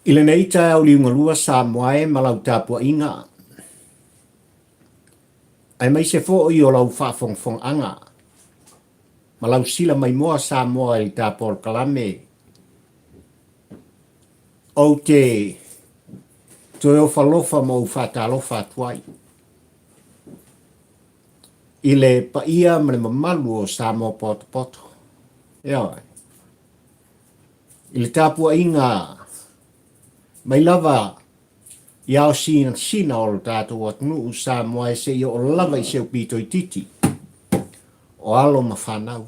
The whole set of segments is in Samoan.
I lenei taeao liugalua Samoa e ma lau tapuaiga, aemaise foi o lau faafogafogaaga ma lau sila maimoa Samoa i le ta polokalame, ou te toe ofalofa ma ou faatalofa atu ai i le paia ma le mamalu o Samoa potopoto. Ioe. I le tapuaiga mai lava i ao sinasina o lo tatou atunuu Samoa e seia oo lava i se upito itiiti o alo ma fanau.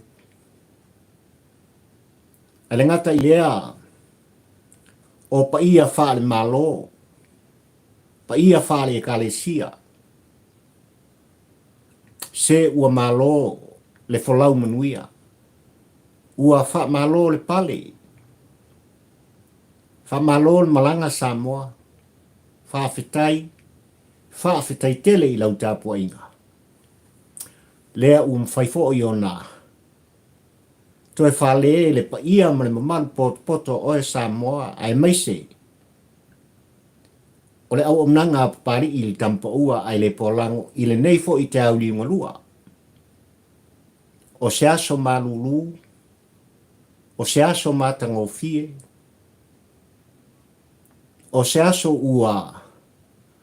Ae le gata i lea, o paia faale-Malo, paia faale-Ekalesia, se ua malo le folau manuia, ua faamalo le pale, faamalo le malaga Samoa, faafetai, faafetai tele i lau tapuaiga. Lea ua mafai foi ona toe fale le paia ma le mamalu potopoto o oe Samoa aemaise o le auaunaga a Papalii i le Tamapaua ae le Polago i lenei foi taeao liugalua. O se aso malulu, o se aso matagofie, o se aso ua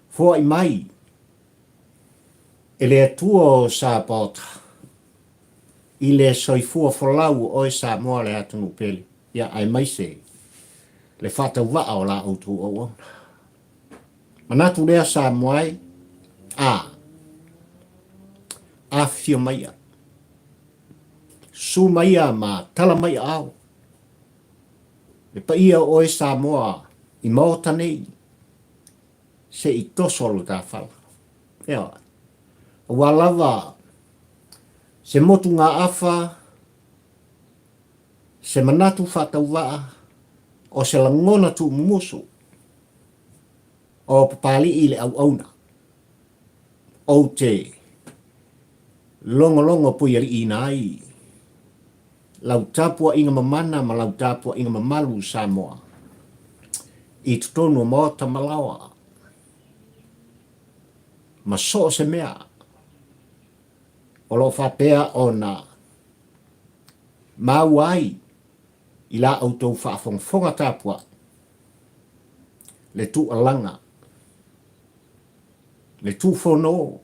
foai mai e le Atua o Sapaota i le soifua folau o oe Samoa le atunuu pele, ia aemaise le faatauvaa o la outou auauna. Manatu lea Samoa e, a, afifio maia, susu maia ma tala mai aao, le paia o oe Samoa i Maota nei, se i toso lo ta fala. Ioe. Aua lava se motugaafa, se manatu faatauvaa, o se lagona tuumumusu o Papalii le auauna, ou te logologo puialiiina ai lau tapuaiga mamana ma lau tapuaiga mamalu Samoa i totonu o maota ma laoa ma so o se mea o lo o faapea ona maua ai i la outou faafogafoga tapuai le tuualaga, le tuufono,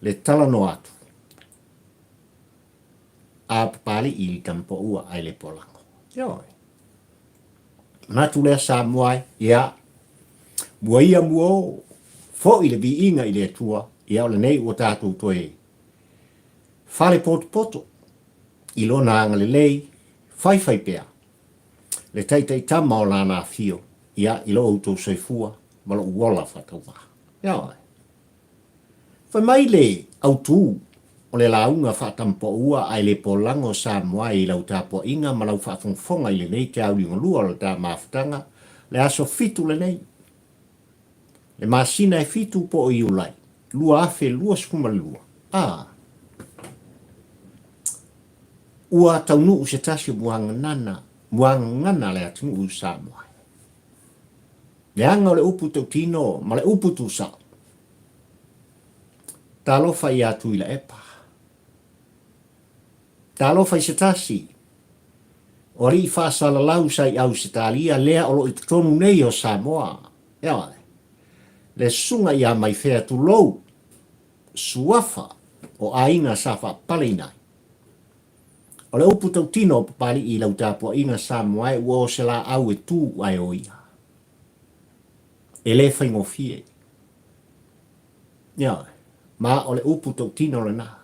le talanoa atu a Papalii i le Tamapaua ae le Polago. Ioe. Manatu lea Samoa e, ia, mua ia mua o, foi le viiga i le Atua, ia o lenei ua tatou toe fale potopoto i lona agalelei faifai pea le taitaitama o lana afio, ia, i lo outou soifua ma lou ola faatauvaa. Ioe. Fai mai le autu o le lauga faatamapaua ae le polago Samoa i lau tapuaiga ma lau faafogafoga i lenei teauliugalua o le ta mafutaga, le aso fitu lenei, le masina e fitu po o Iulai, 2022. A Ua taunuu se tasi o muaganana, muagagana a le atunuu i Samoa. Leaga o le upu tautino ma le upu tusao. Talofa ia Tuilaepa. Talofa i se tasi o alii faasalalau sa i Ausetalia lea o lo o i totonu nei o Samoa. Ioe. Le susuga ia Maifea tulou, suafa o aiga sa faapaleina ai. O le upu tautino o Papalii i lau tapuaiga Samoa e ua o se laau e tu ae o ia. E le faigofie. Ioe. Ma o le upu tautino lena.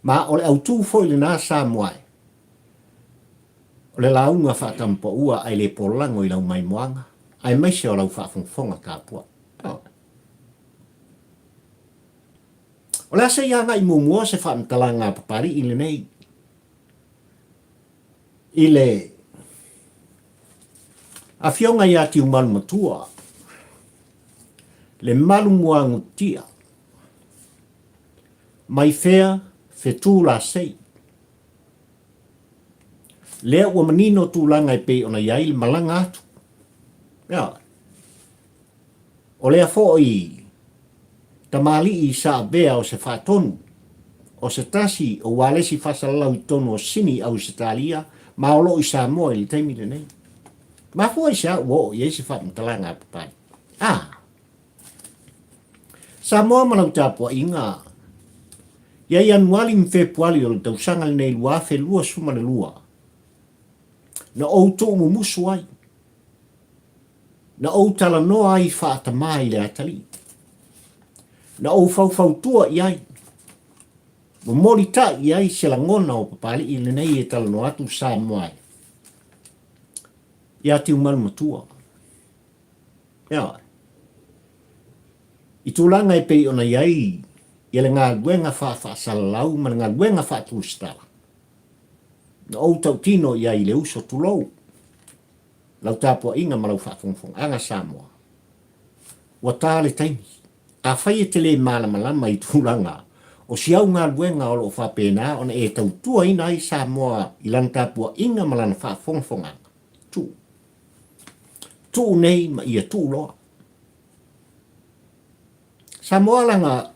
Ma o le autu foi lena Samoa e. O le lauga faatamapaua ae le polago i lau maimoaga, aemaise o lau faafogafoga tapuai. Ioe. O le a se i agai muamua se faamatalaga a Papalii lenei i le Afioga ia Tiumalu Matua, le malu muagutia, mai fea fetu lasei. Lea ua manino tulaga e pei ona i ai le malaga atu. Ioe. O lea foi tamalii sa avea o se faatonu o se tasi o ualesi faasalalau i totonu o Sini i Ausetalia ma o lo o i Samoa i le taimi lenei. Mafua i se a ua oo i ai se faamatalaga a Papalii? A! Samoa ma lau tapuaiga ia Ianuali ma Fepuali o le tausaga lenei 2022, na ou tuumumusu ai, na ou talanoa ai faatamā i le atalii, na ou faufautua i ai, momoli tai i ai se lagona o Papalii lenei e talanoa atu Samoa ai ia Tiumalu Matua. Ioe. I tulaga e pei ona i ai ia le galuega faafaasalalau ma le galuega faatusitala, na ou tautino i ai i le uso tulou, lau tapuaiga ma lau faafogafogaaga Samoa. Ua ta le taimi. Afai e te le malamalama i tulaga o si au galuega o lo o faapena ona e tautuaina ai Samoa i lana tapuaiga ma lana faafogafogaaga, tuu. Tuu nei ma ia tuu loa. Samoa laga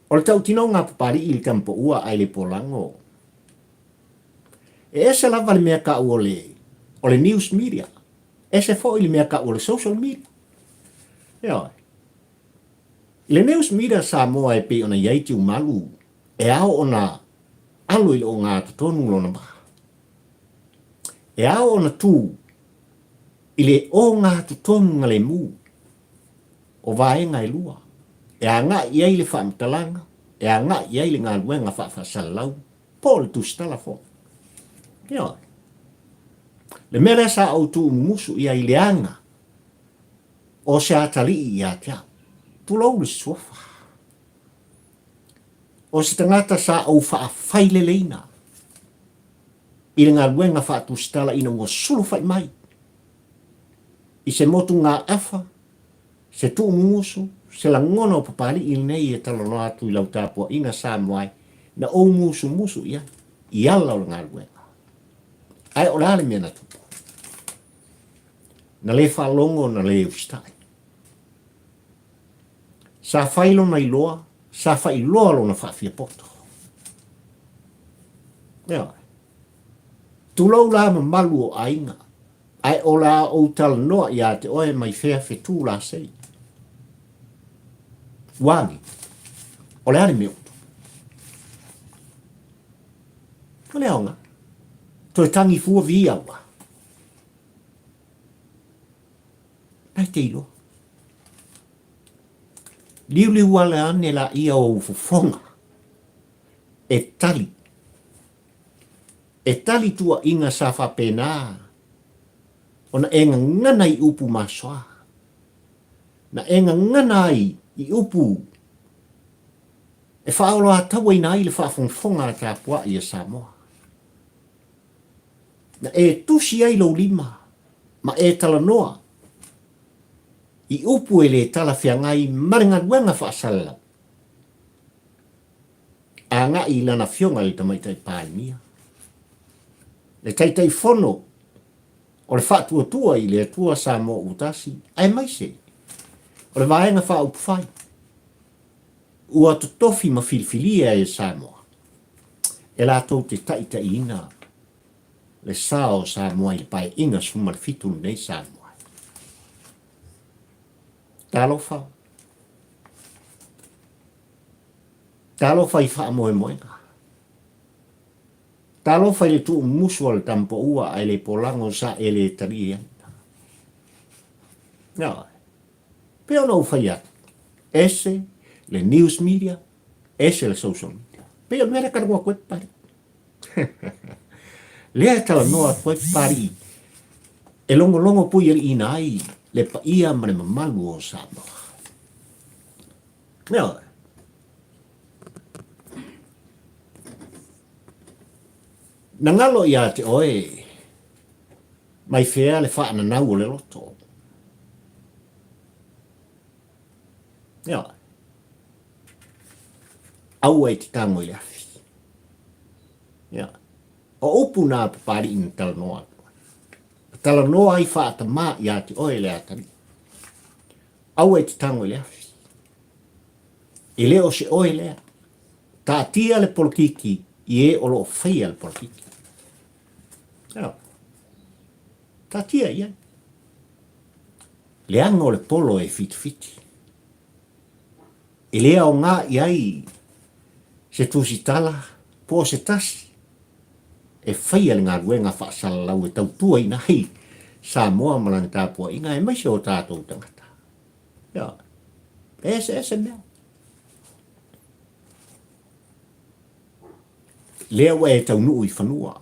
o le tautinoga a Papalii i le tamapaua ae le polago. E ese lava le mea tau o le, o le news media. Ese foi le mea tau o le social media. Ioe. I le news media Samoa e pei ona i ai Tiumalu e ao ona alo i le ogatotonu lona vaa. E ao ona tū i le ogatotonu-galemu o vaega e lua, e agai i ai le faamatalaga, e agai i ai le galuega faafaasalalau, po o le tusitala foi. Ioe. Le mea lea sa ou tuumumusu i ai i le aga o se atalii ia te au. Tulou le suafa. O se tagata sa ou faafaileleina i le galuega faatusitala ina ua sulufai mai i se motugaafa, se tuumumusu, se lagona o Papalii lenei e talanoa atu i lau tapuaiga Samoa ai, na ou musumusu i ai, i ala o le galuega. Ae o le a le mea na tupu? Na le faalogo, na le usitai. Sa fai lona iloa, sa failoa lona faafiapoto. Ioe. Tulou la mamalu o aiga, ae o le a ou talanoa ia te oe mai fea fetu lasei. Ua agi, o le a le mea ua tupu? O le aoga, toe tagi fua vi au a. Nai te iloa. Liuliu ale ane laia o ou fofoga e tali, e tali tuuaiga sa faapena ona e gagana i upu masoa, na e gagana ai i upu e faaoloatauaina ai le faafogafoga a tapuai a Samoa. Na e tusi ai lou lima ma e talanoa i upu e le talafeagai ma le galuega faasalalau agai i lana Afioga i le Tamaitai Palemia, le Taitaifono o le Faatuatua i le Atua Samoa Ua Tasi, aemaise o le Vaega Faaupufai ua totofi ma filifilia e Samoa e latou te taitaiina le sa o Samoa i le Paeaiga 17 lenei Samoa. Talofa. Talofa i faamoemoega. Talofa i le tuumusu a le tamapaua ae le polago sa e le talie ai. Ioe. Pei ona ou fai atu, ese le news media, ese le social media. Pei o le mea lea talanoa atu ai Papalii. Lea e talanoa atu ai Papalii e logologo puialiiina ai le paia ma le mamalu o Samoa. Ioe. Na galo ia te oe mai fea le faananau o le loto. Ioe. Aua e te tago i le afi. Ioe. O upu na a Papali'i na talanoa atu ai. Na talanoa ai faatamā ia te oe le atalii. Aua e te tago i le afi. E le o se oe lea. Taatia le polokiki i e o lo o faia le polokiki. Ioe. Taatia i ai. Leaga o le polo e fitifiti. E le aoga i ai se tusitala po o se tasi e faia le galuega faasalalau e tautuaina ai Samoa ma lana tapuaiga aemaise o tatou tagata. Ioe. E eseese mea. Lea ua e taunuu i fanua.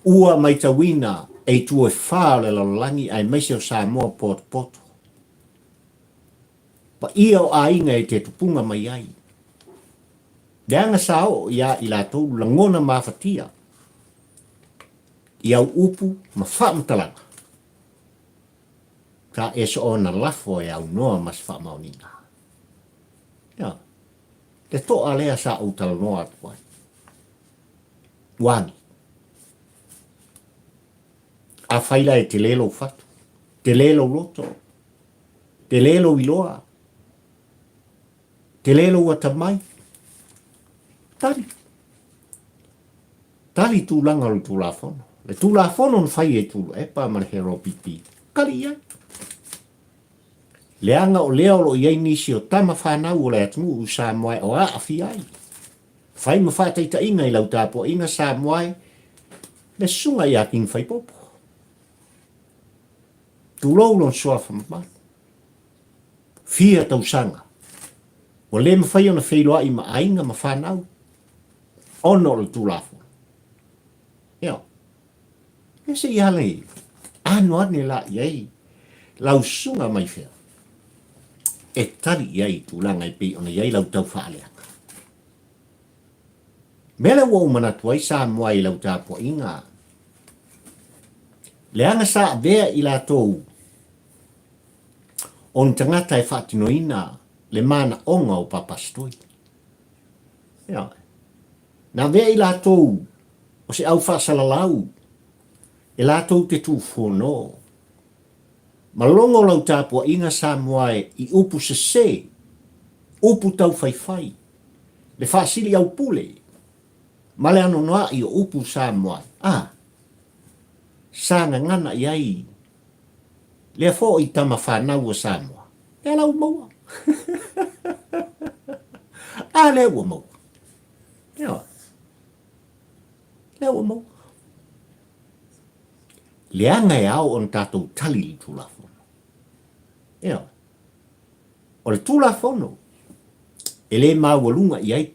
Ua maitauina e itu e fa o le lalolagi aemaise o Samoa potopoto. Paia o aiga e te tupuga mai ai. Leaga sa oo ia i latou lagona mafatia i au upu ma faamatalaga. Sa e soona lafo e aunoa ma se faamaoniga. Ia, le toa lea sa ou talanoa atu ai. Ua agi. Afai la e tele lou fatu, tele lou loto, tele lou iloa, tele lou atamai, tali. Tali tulaga o le Tulafono. Le Tulafono na fai e Tuilaepa ma le HRPP, tali i ai. Leaga o lea o lo o i ai nisi o tama fanau o le atunuu i Samoa e o aafia ai. Fai ma faataitaiga i lau tapuaiga Samoa e le susuga ia King Faipopo. Tulou lona suafa mamalu. Fia tausaga ua le mafai ona feiloai ma aiga ma fanau ona o le Tulafono. Ioe. Ia se i ala i ano ane la i ai lau susuga mai fea e tali i ai i tulaga e pei ona i ai lau tau faaleaga. Mea lea ua ou manatu ai Samoa i lau tapuaiga, leaga sa avea i latou o ni tagata e faatinoina le manaoga o Papasitoi. Ioe. Na avea i latou o se au faasalalau e latou te tuufono ma logo lau tapuaiga Samoa e i upu sese, upu taufaifai, le faasili aupule ma le anoanoai o upu Samoa e, a, sa gagana i ai lea foi tama fanau a Samoa, lea la ua maua. A lea ua maua. Ioe. Lea ua maua. Leaga e ao ona tatou tali i le Tulafono. Ioe. O le Tulafono, e le maualuga i ai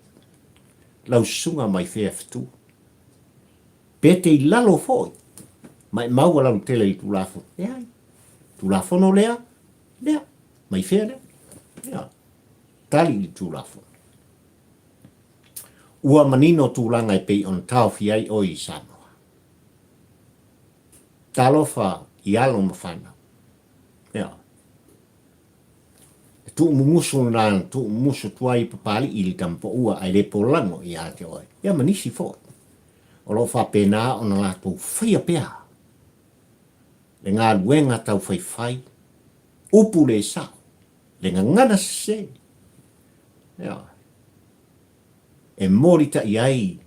lau susuga mai fea fetu. Pe te i lalo foi, ma e maualalo tele i le Tulafono. Leai. Tulafono lea, lea. Mai fea lea. Ioe. Tali i le Tulafono. Ua manino tulaga e pei ona taofi ai oe i Samoa. Talofa i alo ma fanau. Ioe. E tuumumusu lena na tuumumusu atu ai Papali'i i le tamapoua ae le polago ia te oe. Ia ma nisi foi. O lo o faapena ona latou faia pea le galuega taufaifai, upu le sao, le gagana sese. Ioe. E molitai ai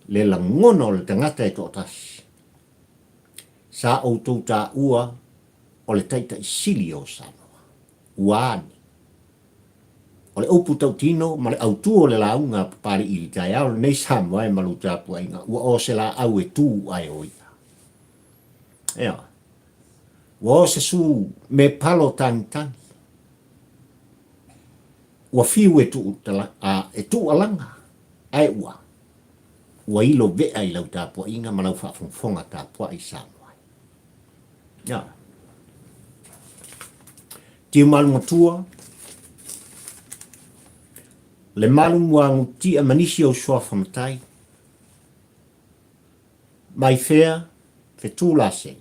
le lagona o le tagata e toatasi. Sa outou taua o le Taitai Sili o Samoa. Ua ane. O le upu tautino ma le autu o le lauga a Papali'i i le taeao lenei Samoa e malu tapuaiga, ua o se laau e tu ae o ia. Ioe. Ua o se su me palo tagitagi. Ua fiu e tuu, a, e tuu alaga, ae ua, ua ilo vea i lau tapuaiga ma lau faafogafoga tapuai Samoa. Ioe. Tiumalu matua, le malu muagutia ma nisi ou suafa matai, mai fea fetu lasei.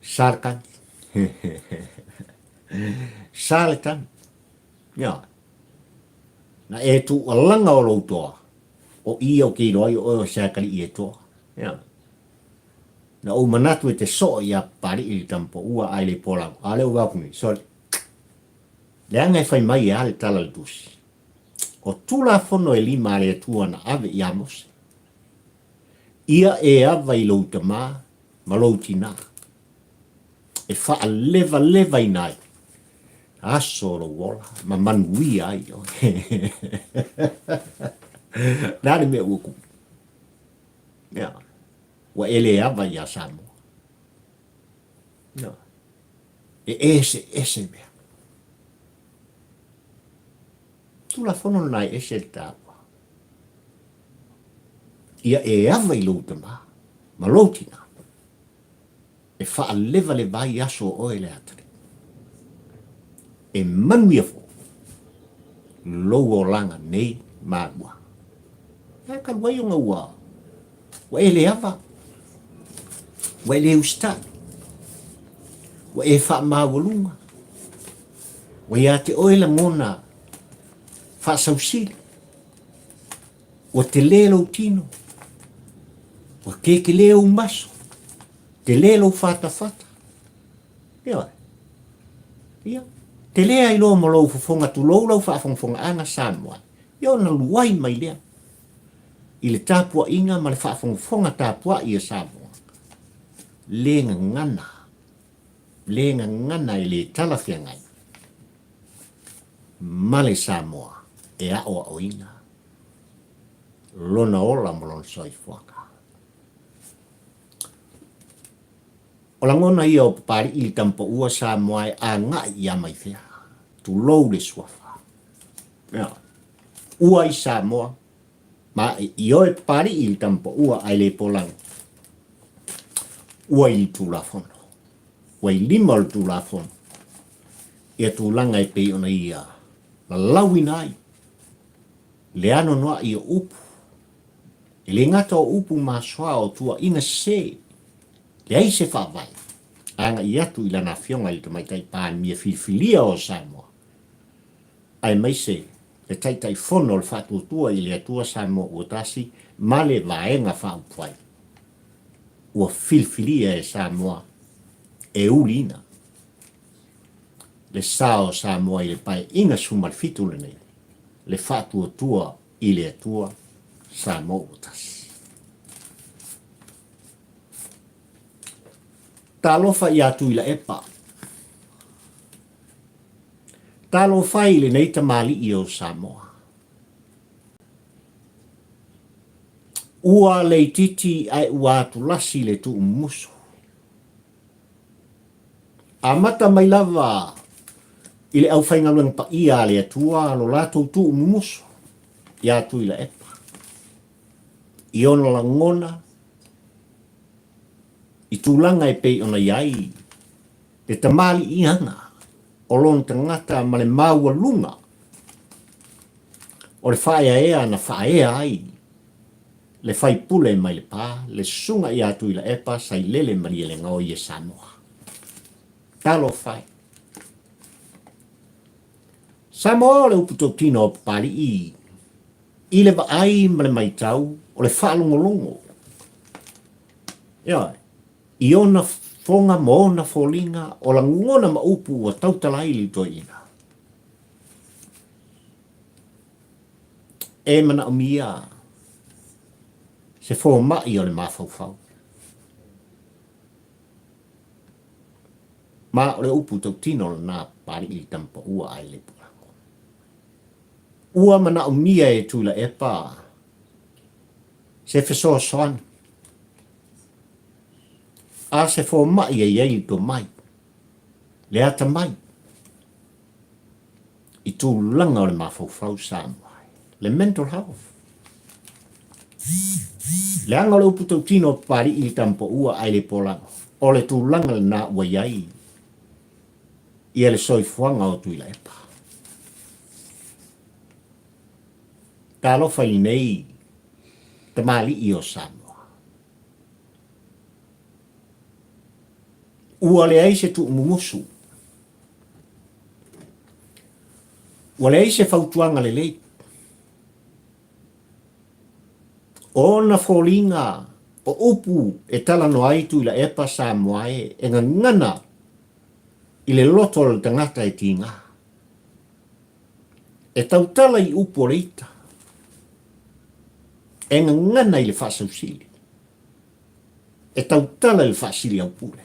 Sa le tagi. Sa le tagi. Ioe. Na e tuualaga o lou toa, o i ou te iloa ai o oe o se atalii e toa. Ioe. Na ou manatu e te soo iā Papalii i le tamapoua ae le polau, a o lea ua vaai atu nei, sole. Leaga e fai mai e a le tala a le Tusi? O Tulafono e lima a le Atua na ave iā Mose. Ia e ava i lou tamā ma lou tinā, e faalevalevaina ai aso o lou ola ma manuia ai oe. Le a le mea ua tupu? Ia, ua e le ava iā Samoa. Ia, e eseese mea. Tulafono lena e ese le taua. Ia e ava i lou tamā ma lou tinā e faalevaleva ai aso o oe le atalii. E manuia foi lou olaga nei ma lua. Ae talu ai ona ua ua e le ava, ua e le usitai, ua e faamaualuga, ua ia te oe lagona faasausili, Ua telē lou tino, ua kēkelē ou maso, telē lou fatafata. Ioe. Ia, telē ai loa ma lou fofoga tulou lau faafogafogaaga Samoa, ia ona luai mai lea i le tapuaiga ma le faafogafoga tapuai a Samoa. Le gagana, le gagana e le talafeagai ma le Samoa e aoaoina lona ola ma lona soifuaga. O lagona ia o Papali'i i le Tamapaua Samoa e agai ia Maifea, tulou le suafa. Ia, ua i Samoa, ma e ioe Papali'i i le Tamapaua ae le polaga, ua i le Tulafono. Ua i lima o le Tulafono ia tulaga e pei ona ia lalauina ai le anoanoai o upu, e le gata o upu masoa o tuuaiga sese, leai se faavae, agai atu i lana Afioga i le Tamaitai Palemia filifilia o Samoa, aemaise le Taitaifono o le Faatuatua i le Atua Samoa Ua Tasi ma le Vaega Faaupufai ua filifilia e Samoa e uliina le sa o Samoa i le Paeaiga 17 lenei, le Faatuatua i le Atua Samoa Ua Tasi. Talofa ia Tuilaepa. Talofa i lenei tamalii o Samoa. Ua leititi ae ua atulasi le tuumumusu. Amata mai lava i le aufaigaluega paia a le Atua lo latou tuumumusu ia Tuilaepa i ona lagona i tulaga e pei ona i ai le tamaliiaga o lona tagata ma le maualuga o le faaeaea na faaea ai le faipule mai Lepa, le Susuga ia Tuilaepa Sailele Malielegaoi e Samoa. Talofa e! Samoa o le upu tautino a Papalii i le vaai ma le matau o le faalogologo. Ioe, i ona fofoga ma ona foliga o lagona ma upu ua tautala ai le toeaina. E manaomia se fomai o le mafaufau. Ma o le upu tautino lena Papalii le tamapaua ae le pulago. Ua manaomia e Tuilaepa se fesoasoani a se fomai e i ai le tomai, le atamai i tulaga o le mafaufau Samoa, le mental health. Leaga o le upu tautino o Papalii i le tamapaua ae le polaga, o le tulaga lena ua i ai ia le soifuaga o Tuilaepa. Talofa i lenei tamalii o Samoa. Ua leai se tuumumusu. Ua leai se fautuaga lelei. O ona foliga o upu e talanoa ai Tuilaepa Samoa e e gagana i le loto o le tagata e tiga. E tautala i upu o le ita. E gagana i le faasausili. E tautala i le faasiliaupule.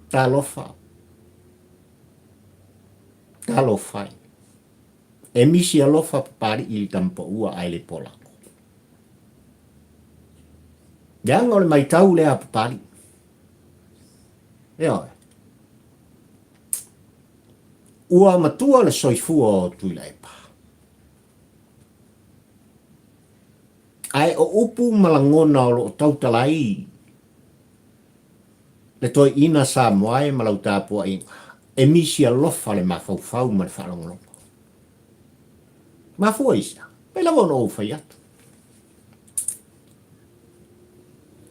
Talofa. Talofa e. E misi alofa Papalii i le tamapaua ae le polako. Leaga o le maitau lea a Papalii. Ioe. Ua matua le soifua o Tuilaepa. Ae o upu ma lagona o lo o tautala ai le toeaina Samoa e ma lau tapuaiga, e misi alofa le mafaufau ma le faalogologo. Mafua i sea? Pei lava ona ou fai atu.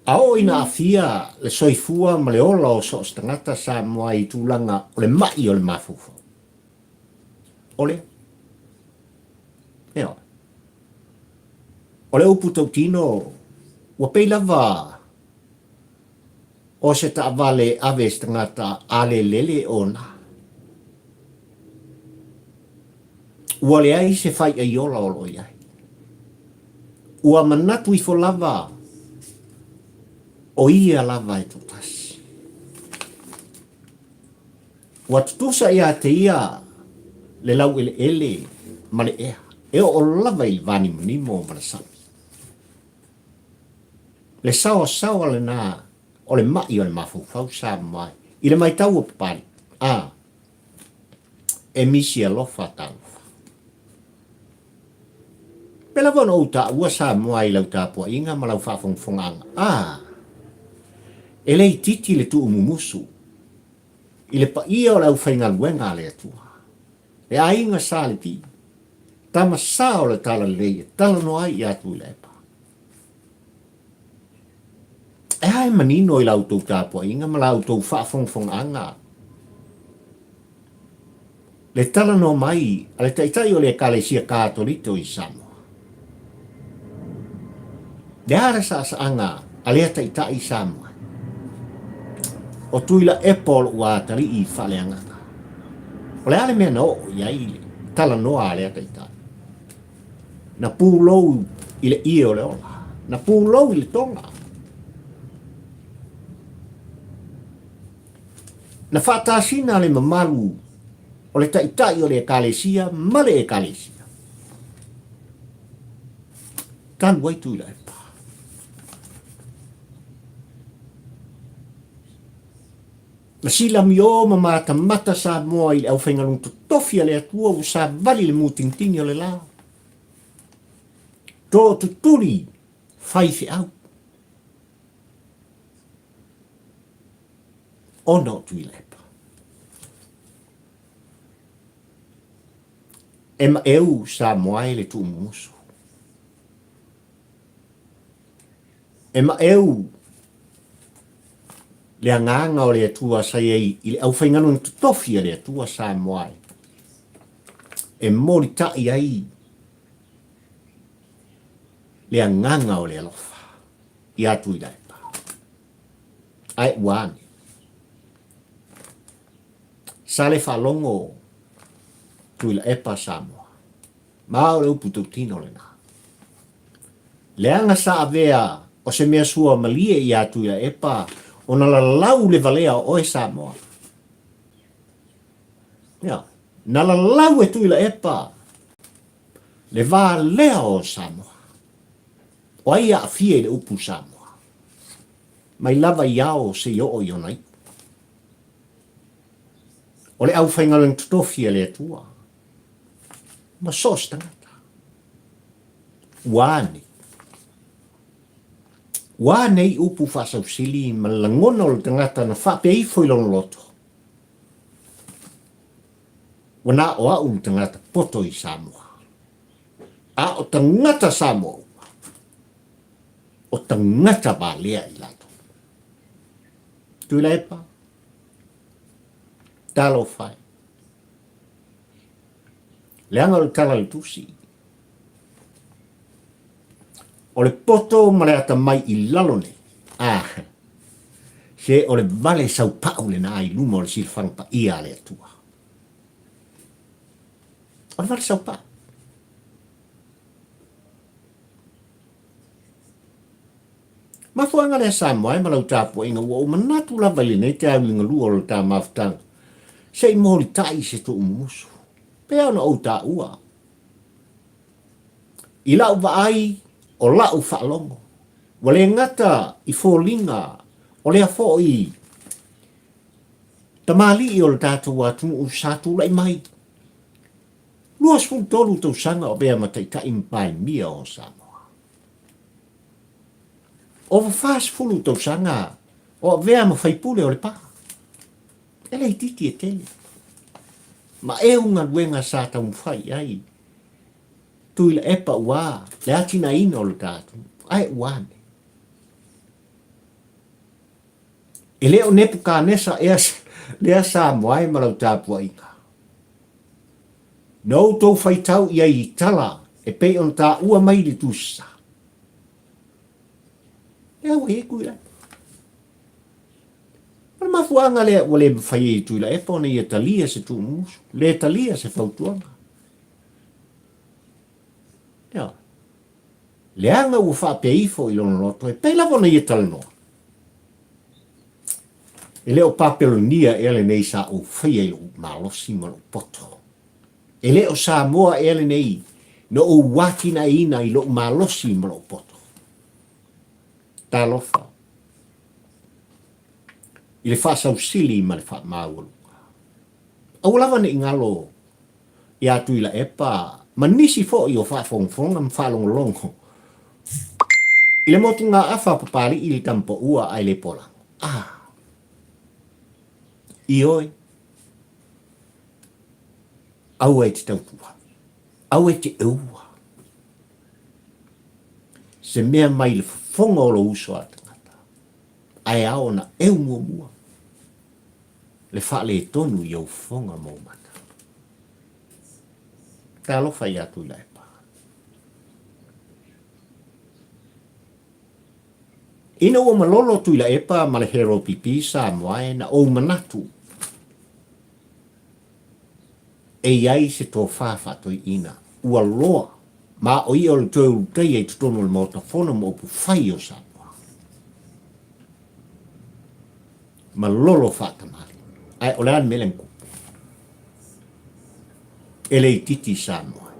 A oo ina aafia le soifua ma le ola o so o se tagata Samoa i tulaga o le ma'i o le mafaufau, o lea. Ioe. O le upu tautino, ua pei lava o se taavale e ave e se tagata a le lele e ona. Ua leai se faiaiola o lo o i ai. Ua manatu ifo lava o ia lava e toatasi. Ua tutusa ia te ia le laueleele ma le ea, e oo lava i le vanimonimo ma le sami. Le saoasaoa lena o le maʻi o le mafaufau Samoa i le maitau o Papalii. A, e misi alofa talofa. Pei lava ona ou taua Samoa i lau tapuaiga ma lau faafogafogaaga. A, e le itiiti le tuumumusu i le paia o le aufaigaluega a le Atua, le aiga Sa Levi, tama sa o le Talalelei e talanoa ai ia Tuilaepa. E a e manino i la outou tapuaiga ma la outou faafogafogaaga le talanoa mai a le Taitai o le Ekalesia Katolito i Samoa? Le a le saasaaga a lea Taitai i Samoa? O Tuilaepa o lou atalii faaleagaga. O le a le mea na oo i ai le talanoa a lea Taitai? Na pulou i le ie o le ola. Na pulou i le toga. Na faatasina le mamalu o le taitai o le Ekalesia ma le Ekalesia. Talu ai Tuilaepa. Na silamio ma matamata Samoa i le aufaigaluega totofi a le Atua ua savali le mutingitini o le la. Tootutuli faifeau. Ona o Tuilaepa. E maeu Samoa e le tuumumusu. E maeu le agaga o le Atua sa i ai i le aufaigaluega totofi a le Atua Samoa e, e molitai ai le agaga o le alofa ia Tuilaepa. Ae ua ane. Sa le faalogo Tuilaepa Samoa. Ma o le upu tautino lena. Leaga sa avea o se mea sua malie iā Tuilaepa ona lalau le valea o oe Samoa. Ia, na lalau e Tuilaepa le valea o Samoa. O ai aafia i le upu Samoa? Mai lava i ao seia oo i ona iu. O le aufaigaluega totofi a le Atua ma so o se tagata. Ua a nei? Ua a nei upu faasausili ma le lagona o le tagata na faapea ifo i lona loto? Ua na o au le tagata poto i Samoa. A o tagata Samoa uma, o tagata valea i latou. Tuilaepa, talofa e. Leaga o le tala o le tusi. O le poto ma le atamai i lalo nei, a, se o le vale saupau lena i luma o le silafaga paia a le Atua. O le vale saupau. Mafuaaga lea Samoa e ma lau tapuaiga ua ou manatu lava i lenei taeao liugalua o le ta mafutaga se i molitai se tuumumusu pea ona ou taua i lau vaai o lau faalogo ua le gata i foliga o lea foi tamalii o le tatou atunuu sa tulai mai 23 tausaga o avea ma Taitai ma Palemia o Samoa. Ova 40 tausaga o avea ma faipule o Lepa. E le itiiti e tele. Ma eu galuega sa taumafai i ai Tuilaepa ua le atinaeina o le ta atunuu. Ae ua ane. E le o Nepukanesa ea lea Samoa e ma lau tapuaiga. Na outou faitau i ai i tala e pei ona taua mai i le Tusi Sa. Lea ua i ai Tuilaepa. O le mafuaaga lea ua le mafai ai e Tuilaepa ona ia talia se tuumumusu, le talia se fautuaga. Ioe. Leaga ua faapea ifo i lona loto e pei lava ona ia talanoa. E le o Papelonia ea lenei sa ou faia i lou malosi ma lou poto. E le o Samoa ea lenei na ou atinaeina i lou malosi ma lou poto. Talofa i le faasausili ma le faamaualuga. Aua lava ne i galo ia Tuilaepa ma nisi foi o faafogafoga ma faalogologo i le motugaafa a Papalii i le tamapaua ae le polago. A! Ioe, aua e te tautua, aua e te eua se mea mai le fofoga o lou uso a tagata, ae ao ona eu muamua le faaletonu i ou fofoga ma ou mata. Talofa ia Tuilaepa. Ina ua malolo Tuilaepa ma le Hero PP Samoa e na ou manatu e i ai se tofa faatoiina ua loa ma o ia o le toe ulutaia i totonu o le Maota Fono ma upu fai o Samoa. Malolo faatamali. Ae o le a le mea lea na tupu? E le itiiti Samoa.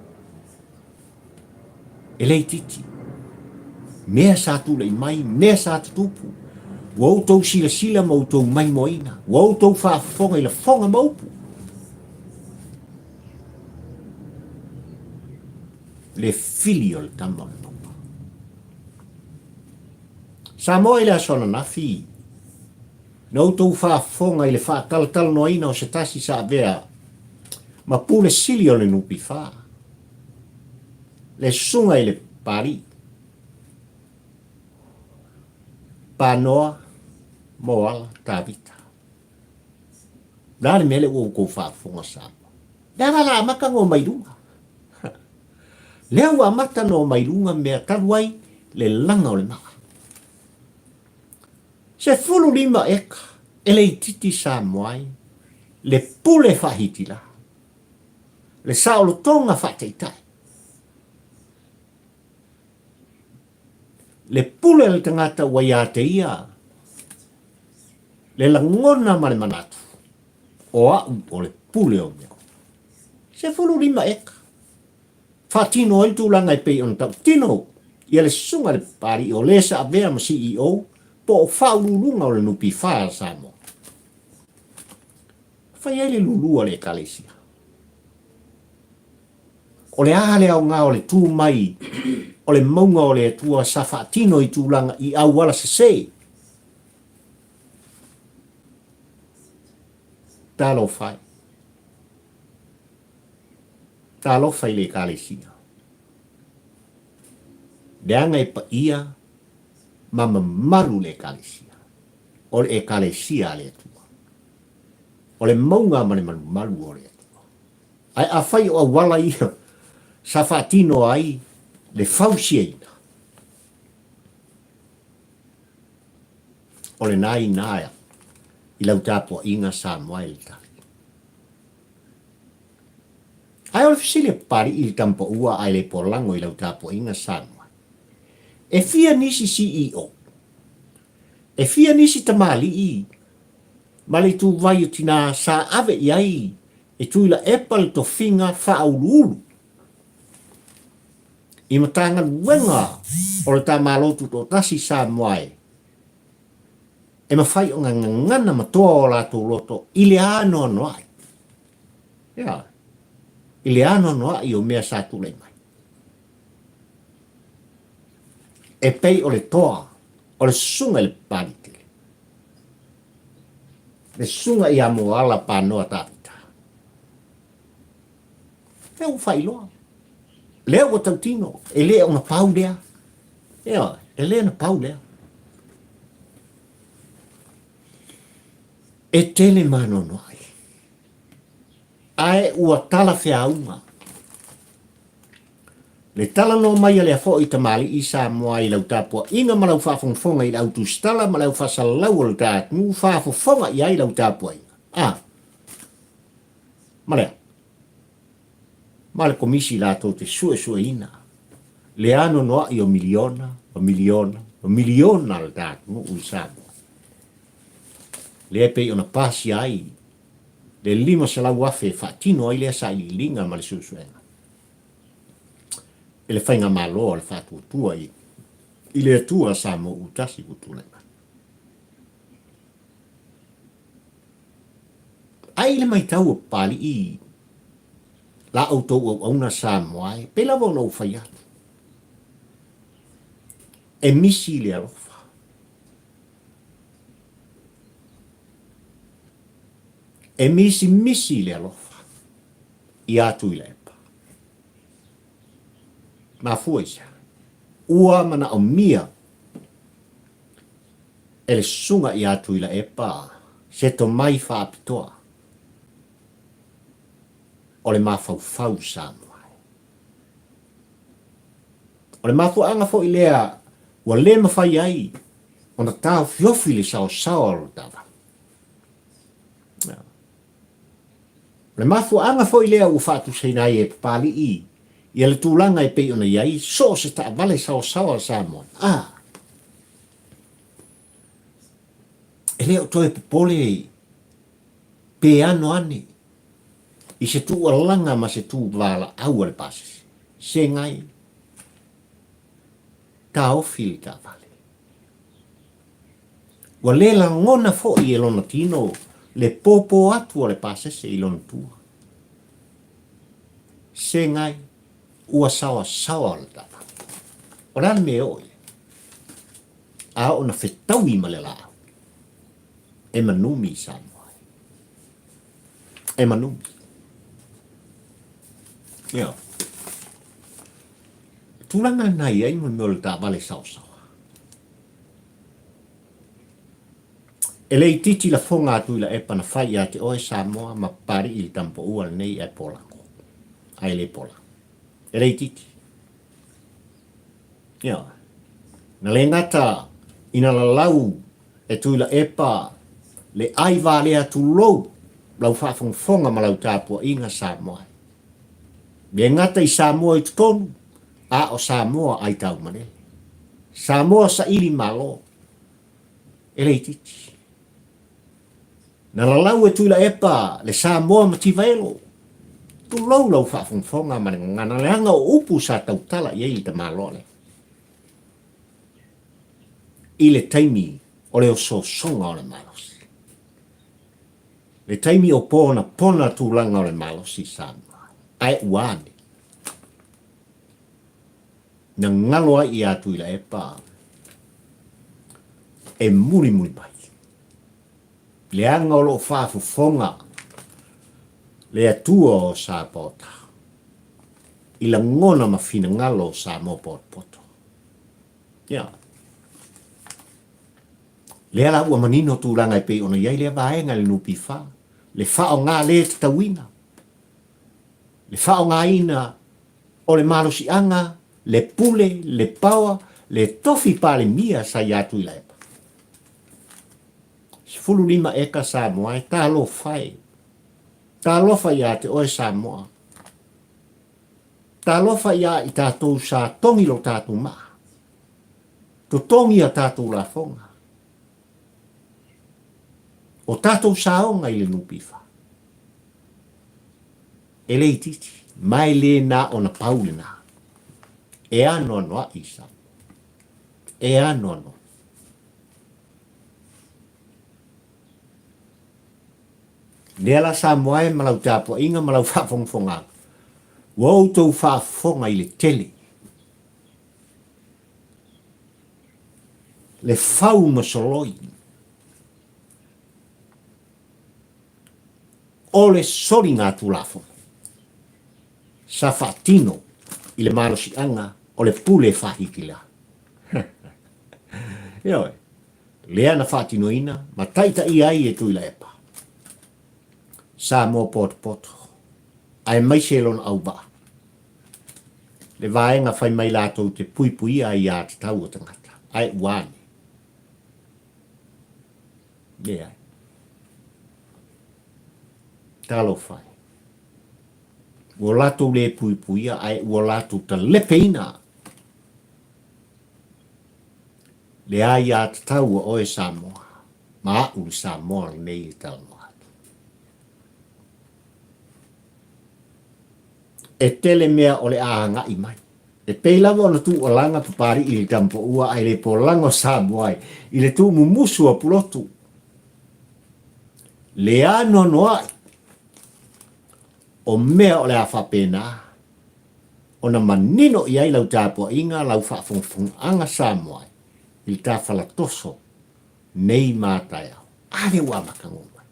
E le itiiti. Mea sa tulai mai, mea sa tutupu, ua outou silasila ma outou maimoaina, ua outou faafofoga i lafoga ma upu. Le fili o le tama o le papa. Samoa i le aso ananafi, na outou faafofoga i le faatalatalanoaina o se tasi sa avea ma Pule Sili o le NPF, le Susuga i le Papalii, Panoa Moala Tavita. O le a le mea lea ua outou faafofoga Samoa? Lea la la amata ona omai luga. Lea ua amata ona omai luga mea talu ai le laga o le maa. 15 eka e le itiiti Samoa ai le pule faahitila, le saolotoga faataitai, le pule a le tagata ua ia te ia le lagona ma le manatu o au o le pule o mea uma. 15 eka. Faatino ai le tulaga e pei ona tautino ia le susuga i le Papalii o le sa avea ma CEO po o Faauluuluga o le NPF a Samoa. Fai ai le lulu a le Ekalesia. O le a le aoga o le tu mai o le mauga o le Atua sa faatino i tulaga i auala sese? Talofa e. Talofa i le Ekalesia. Leaga e paia ma mamalu le Ekalesia. O le Ekalesia a le Atua. O le mauga ma le malumalu o le Atua. Ae afai o auala ia sa faatino ai le fausiaina. O lena ina i lau tapuaiga Samoa e le tali. Ae o le fesili a Papalii i le tama paua ae le polago i lau tapuaiga Samoa, e fia nisi CEO? E fia nisi tamalii ma le ituvai o tina sa ave i ai e Tuilaepa le tofiga faauluulu i Matagaluega o le ta Malo Tutoatasi i Samoa e e mafai ona gagana ma toa o latou loto i le anoanoai. Ia, i le anoanoai o mea sa tulai mai. E pei o le toa o le susuga i le Papalii tele, le susuga ia Moala Panoa Tavita. Lea ua faailoa, lea ua tautino, e le o na pau lea. Ioe, e le na pau lea. E tele maanoanoai, ae ua talafeauga le talanoa mai a lea foi tamalii Samoa i lau tapuaiga ma lau faafogafoga i le au tusitala ma le au faasalalau o le ta atunuu faafofoga i ai lau tapuaiga. A, ma lea. Ma le Komisi latou te suesueina le anoanoai o miliona ma miliona ma miliona a le ta atunuu i Samoa, lea e pei ona pasia ai le 500,000 e faatino ai lea sailiiliga ma le suesuega e le Faigamalo a le Faatuatua i le Atua Samoa ua tasi ua tulai mai. Ai i le matau a Papalii la outou auauna Samoa e, pei lava ona ou fai atu, e misi le alofa. E misimisi le alofa ia Tuilaepa. Mafua i se a? Ua manaomia e le susuga ia Tuilaepa se tomai faapitoa o le mafaufau Samoa. O le mafuaaga foi lea ua le mafai ai ona taofiofi le saosaoa o le taavale. O le mafuaaga foi lea ua faatusaina ai e Papalii ia le tulaga e pei ona i ai so o se taavale saosaoa a Samoa. A, e le o toe popole pe ano ane i se tuualaga ma se tuvalaau a le pasese. Segai, taofi le taavale. Ua le lagona foi e lona tino le pōpō atu a le pasese i lona tua. Segai, ua saoasaoa le taavale. O le a le mea e oo i ai? A oo ina fetaui ma le laau, e manumi i Samoa. E manumi. Ioe. Tulaga lena i ai mo le mea o le taavale saosaoa. E le itiiti lafoga a Tuilaepa na fai ia te oe Samoa ma Papalii i le tamapaua lenei ae polako. Ae le pola. E le itiiti. Ioe. Na le gata ina lalau e Tuilaepa le ai valea tulou lau faafogafoga ma lau tapuaiga Samoa. Le gata i Samoa i totonu, a o Samoa ai taumalele. Samoa saili malo. E le itiiti. Na lalau e Tuilaepa le Samoa Mativaelo. Tulou lau faafogafoga ma le gagana leaga o upu sa tautala i ai le tamaloa lea. I le taimi o le osoosoga o le malosi. Le taimi o ponapona tulaga o le malosi i Samoa. Ae ua ane? Na galo ai ia Tuilaepa e mulimuli mai. Leaga o lo o faafofoga le Atua o Sapaota i lagona ma finagalo o Samoa potopoto. Ia. Lea la ua manino tulaga e pei ona i ai lea vaega i le NPF, le faaaoga le tatauina, le faaaogaina o le malosiaga, le pule, le power, le tofi Palemia sa ia Tuilaepa. 15 eka Samoa e, talofa e. Talofa ia te oe Samoa. Talofa ia i tatou sa togi lo tatou maa. Totogi a tatou lafoga. O tatou saoga i le NPF. E le itiiti, ma e le na ona pau lena. E anoanoai Samoa. E anoanoai. Lea la Samoa e ma lau tapuaiga ma lau faafogafogaga, ua outou faafofoga i le tele. Le fau ma soloi. O le soligatulafono sa faatino i le malosiaga o le pule fahikila. Ioe, lea na faatinoina ma taitaia ai e Tuilaepa Samoa potopoto aemaise lona auvaa, le vaega fai mai latou te puipuia aiā tatau a tagata, ae ua ane. Leai. Talofa e. Ua latou le puipuia ae ua latou talepeina le aiatatau a oe Samoa ma a'u le Samoa lenei e talanoa atu. E tele mea o le a agai mai. E pei lava ona tuualaga Papali'i i le Tamapoua ae le polaga o Samoa i le tuumumusu o Pulotu. Le anoanoai o mea o le a faapena ona manino i ai lau tapuaiga, lau faafogafogaga Samoa i le tafalatoso nei ma taeao. A lea ua amataga mai.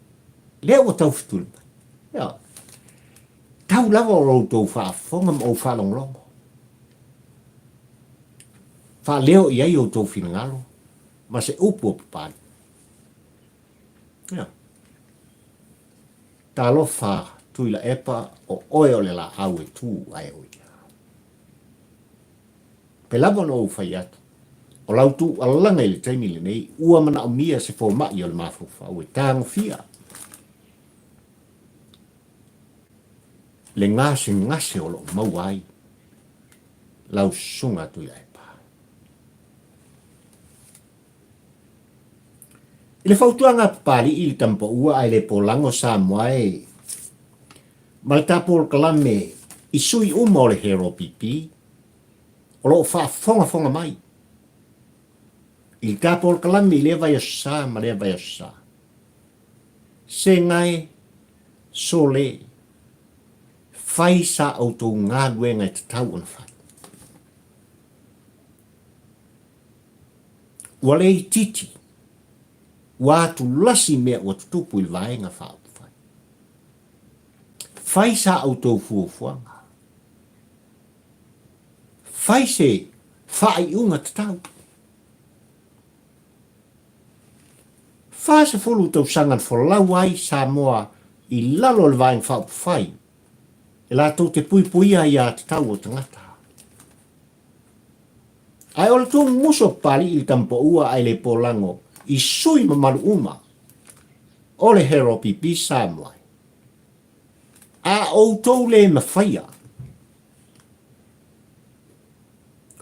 Lea ua tau fetuli mai. Ioe. Tau lava o lo outou faafofoga ma ou faalogologo. Faaleo i ai outou finagalo ma se upu o Papalii. Ioe. Talofa Tuilaepa o oe o le laau e tu ae o ia. Pe lava ona ou fai atu, o lau tuualaga i le taimi lenei, ua manaomia se fomai o le mafaufau e tagofia le gasegase o lo o maua ai lau susuga Tuilaepa. I le fautuaga a Papali'i i le Tamapaua ae le polago Samoa e ma le ta polokalame i sui uma o le Hero PP o lo o faafogafoga mai i le ta polokalame i lea vaiaso sa ma lea vaiaso sa. Segae sole fai sa outou galuega e tatau ona fai. Ua le itiiti, ua atulasi mea ua tutupu i le Vaega Faaupufai. Fai sa outou fuafuaga. Fai se faaiuga tatau. 40 tausaga na folau ai Samoa i lalo o le Vaega Faaupufai e latou te puipuia aiā tatau o tagata. Ae o le tuumumusu o Papali'i i le Tamapoua ae le polago i sui mamalu uma o le Hero PP Samoa. A outou le mafaia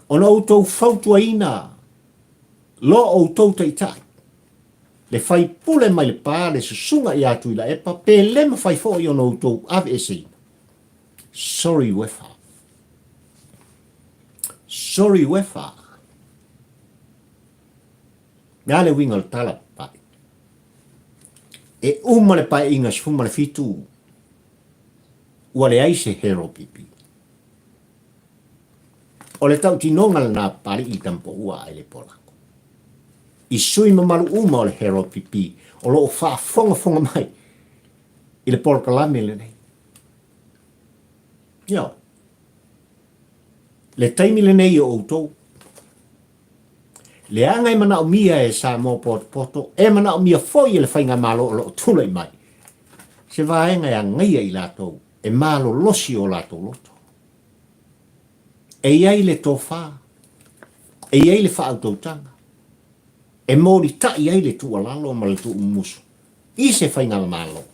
ona outou fautuaina lo outou taitai, le faipule mai Lepa, le susuga ia Tuilaepa, pe le mafai foi ona outou aveeseina. Sorry Uefa. Sorry Uefa. Le a le uiga o le tala papae? E uma le paeaiga 17, ua leai se Hero PP. O le tautinoga lena Papali'i i Tamapoua ae le Polako. I sui mamalu uma o le Hero PP o lo o faafogafoga mai i le polokalame lenei. Ioe. Le taimi lenei o outou. Leaga e manaomia e Samoa potopoto, e manaomia foi e le faigamalo o lo o tulai mai, se vaega e agaia i latou, e malolosi o latou loto. E i ai le tofa, e i ai le faautautaga. E molitai ai le tuualalo ma le tuumumusu i se faigamalo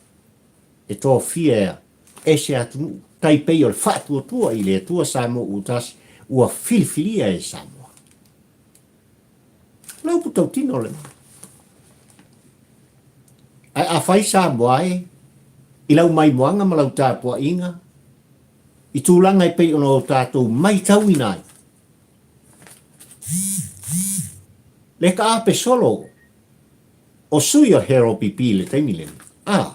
e tofia e se atunuu tai pei o le Faatuatua i le Atua Samoa ua tasi ua filifilia e Samoa. O le upu tautino lena. Ae afai Samoa e i lau maimoaga ma lau tapuaiga i tulaga e pei ona o tatou maitauina ai, le taape solo o sui o le HRPP i le taimi lenei, a,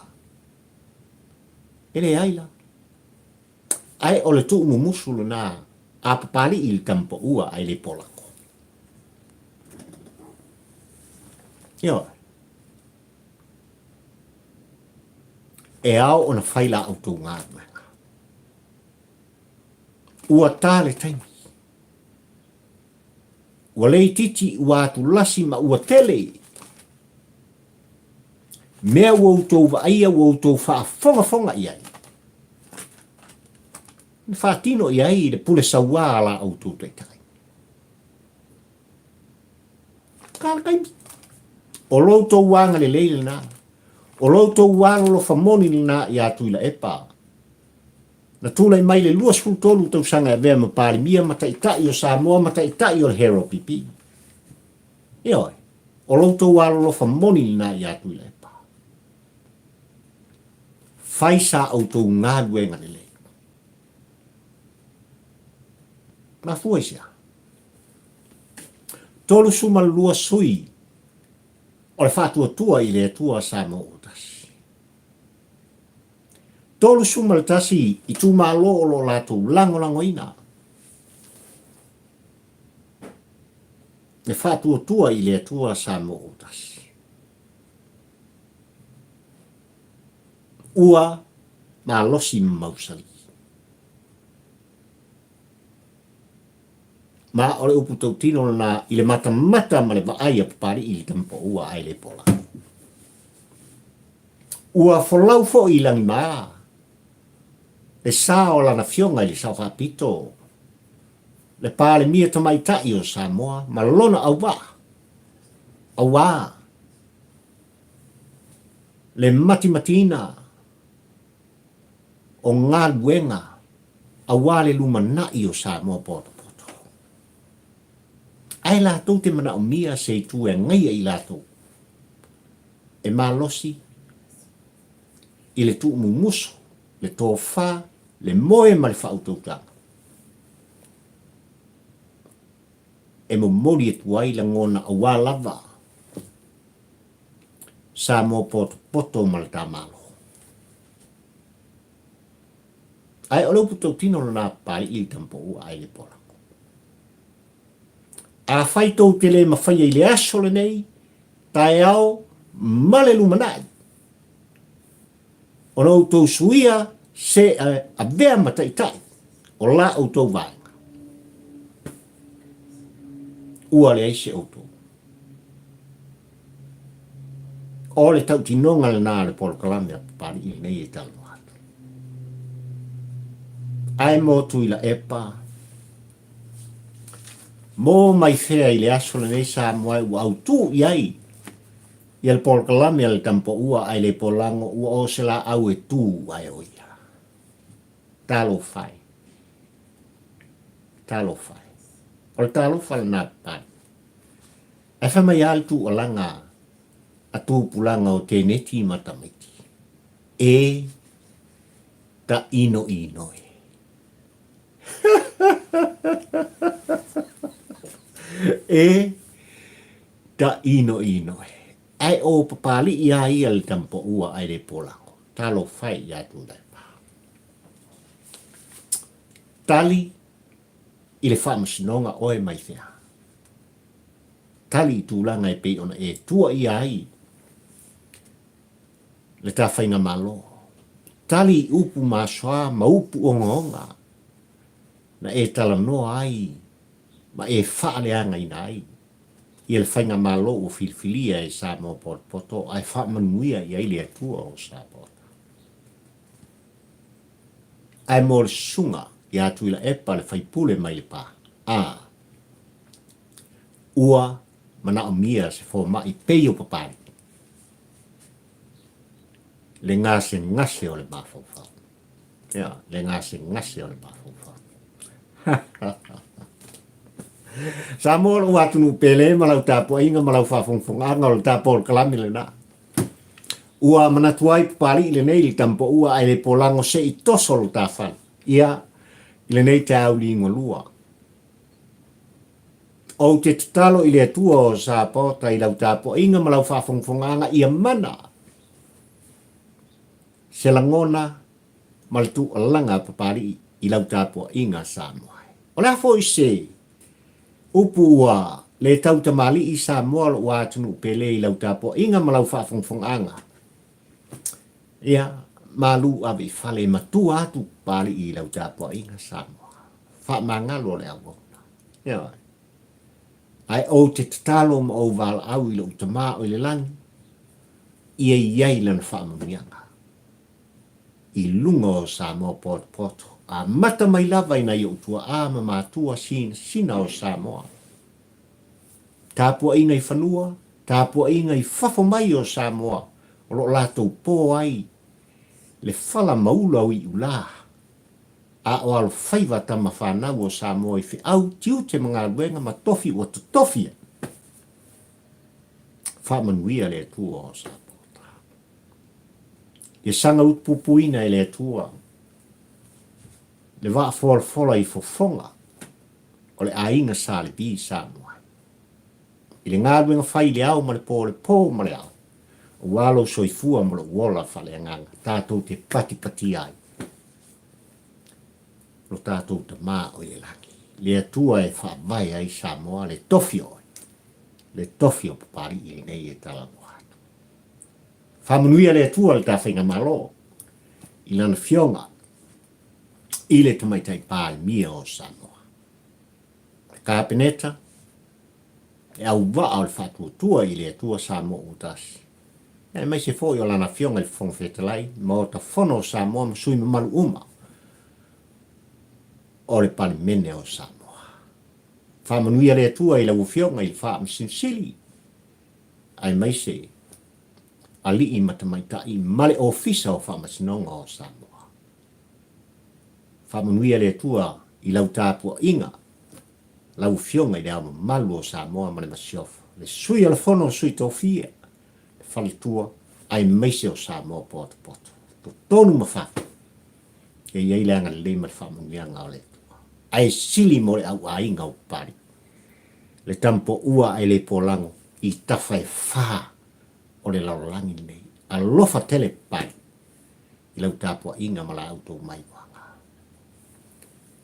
e leai la. Ae o le tuumumusu lena a Papalii i le tama paua ae le polako. Ioe. E ao ona fai la outou galuega. Ua ta le taimi. Ua le itiiti, ua atulasi ma ua tele mea ua outou vaaia, ua outou faafogafoga i ai, na faatino i ai le pule sauā a la outou taitai. Ta le taimi. O lo outou agalelei lena. O lo outou alolofa moni lena iā Tuilaepa. Na tulai mai le 23 tausaga e avea ma Palemia ma Taitai o Samoa ma Taitai o le HRPP. Ioe, o lo outou alolofa moni lena iā Tuilaepa. Fai sa outou galuega lelei. Mafua i se a? 32 sui o le Faatuatua i le Atua Samoa ua tasi. 31 itumalo o lo o latou lagolagoina le Faatuatua i le Atua Samoa ua tasi. Ua malosi ma mausali. Ma o le upu tautino lena i le matamata ma le vaai a Papalii i le tama paua ae le pola. Ua folau foi i lagimā le sa o lana Afioga i le Sao Faapito, le Palemia Tamaitai o Samoa ma lona auvaa, auā le matimatiina o galuega auā le lumanai o Samoa potopoto. Ae latou te manaomia se itu e agaia i latou e malosi i le tuumumusu, le tofa, le moe ma le faautautaga e momoli atu ai lagona aua lava Samoa potopoto ma le ta Malo. Ae o le upu tautino lena Papalii i le tama paua ae le polako. Afai tou te le mafaia i le aso lenei, taeao ma le lumanai, ona outou suia se avea ma taitai o la outou vaega, ua leai se outou. O le tautinoga lena o le polokalame a Papalii lenei e talanoa atu. Ae mo Tuilaepa, Mo mai fea i le aso lenei Samoa e ua autū i ai ia le polokalame a le tama paua ae le polago ua o se laau e tū ae o ia. Talofa e. Talofa e. O le talofa lena Papalii. Ae fai mai lava le tuualaga a tupulaga o teneti ma tamaiti, E ta inoino e. E ta inoino e. Ae o Papalii a ia le tama paua ae le polago. Talofa e ia Tuilaepa. Tali i le faamasinoga oe mai fea? Tali i tulaga e pei ona e tuaia ai le ta faigamalo. Tali i upu masoa ma upu ogaoga na e talanoa ai ma e faaleagaina ai ia le faigamalo ua filifilia e Samoa potopoto ae faamanuia i ai le Atua o Samoa. Ae mo le susuga ia Tuilaepa le faipule mai Lepa, a ua manaomia se fomai pei o Papalii, le gasegase o le mafaufau. Ia, le gasegase o le mafaufau. Samoa lou atunuu pele ma lau tapuaiga ma lau faafogafogaaga o le tapo o le kalame lena. Ua manatu ai Papalii lenei i le tamapaua ae le polago se i toso lo ta fale. Ia, i lenei taeao liugalua. Ou te tatalo i le Atua o Sapaota i lau tapuaiga ma lau faafogafogaaga ia mana se lagona ma le tuualaga a Papalii i lau tapuaiga Samoa. O le a foi se upu ua le tau tamalii Samoa lou atunuu pele i lau tapuaiga ma lau faafogafogaaga? Ia, malu ave i fale e matua atu Papalii i lau tapuaiga Samoa. Faamagalo le auauna. Ioe. Ae ou te tatalo ma ou valaau i lou Tama o i le lagi, ia i ai lana faamanuiaga i luga o Samoa potopoto, amata mai lava i nai ou tuaa ma matua sinasina o Samoa. Tapuaiga i fanua, tapuaiga i fafo mai o Samoa o lo o latou po ai le fala maula o iulā, a o alofaiva tama fanau o Samoa i feau, tiute ma galuega ma tofi ua totofia. Faamanuia le Atua o Samoa. Ia saga utupupuina e le Atua le vaa folafola i fofoga o le aiga Sa Levi Samoa. I le galuega fai i le ao ma le po, le po ma le ao, aua lou soifua ma lou ola faaleagaga, tatou te patipatia ai lo tatou Tama o i le lagi, le Atua e faavae ai Samoa, le tofi o oe, le tofi o Papalii lenei e talanoa atu. Faamanuia le Atua le ta Faigamalo i lana Fioga i le Tamaitai Palemia o Samoa. Le Kapeneta, le auvaa o le faatuatua i le Atua Samoa ua tasi, aemaise foi o lana Afioga i le Fofoga Fetalai, Maota Fono o Samoa ma sui mamalu uma o le Palemene o Samoa. Faamanuia le Atua i lau Afioga i le Faamasino Sili, aemaise alii ma tamaitai ma le Ofisa o Faamasinoga o Samoa. Faamanuia le Atua i lau tapuaiga, lau Afioga i le Ao Mamalu o Samoa ma le Masiofo, le Sui o le Fono o Sui Tofia, le Faletua, aemaise o Samoa potopoto, totonu ma fafo, e i ai le agalelei ma le faamanuiaga o le Atua. Ae sili mo le auaiga o Papalii, le tampoua ae le polago i tafa e fa o le lalolagi lenei. Alofa tele Papalii i lau tapuaiga ma la outou maiuaga.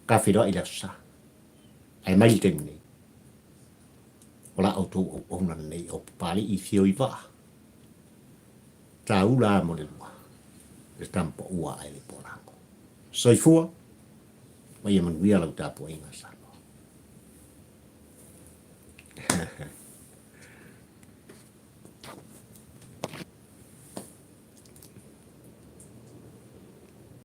Ka feiloai i le aso sa. Ae mai le taimi nei, o la outou auauna lenei o Papalii i Fioivaa, tāula a mo le lua, le tamapaua ae le polago. Soifua ma ia manuia lau tapuaiga Samoa.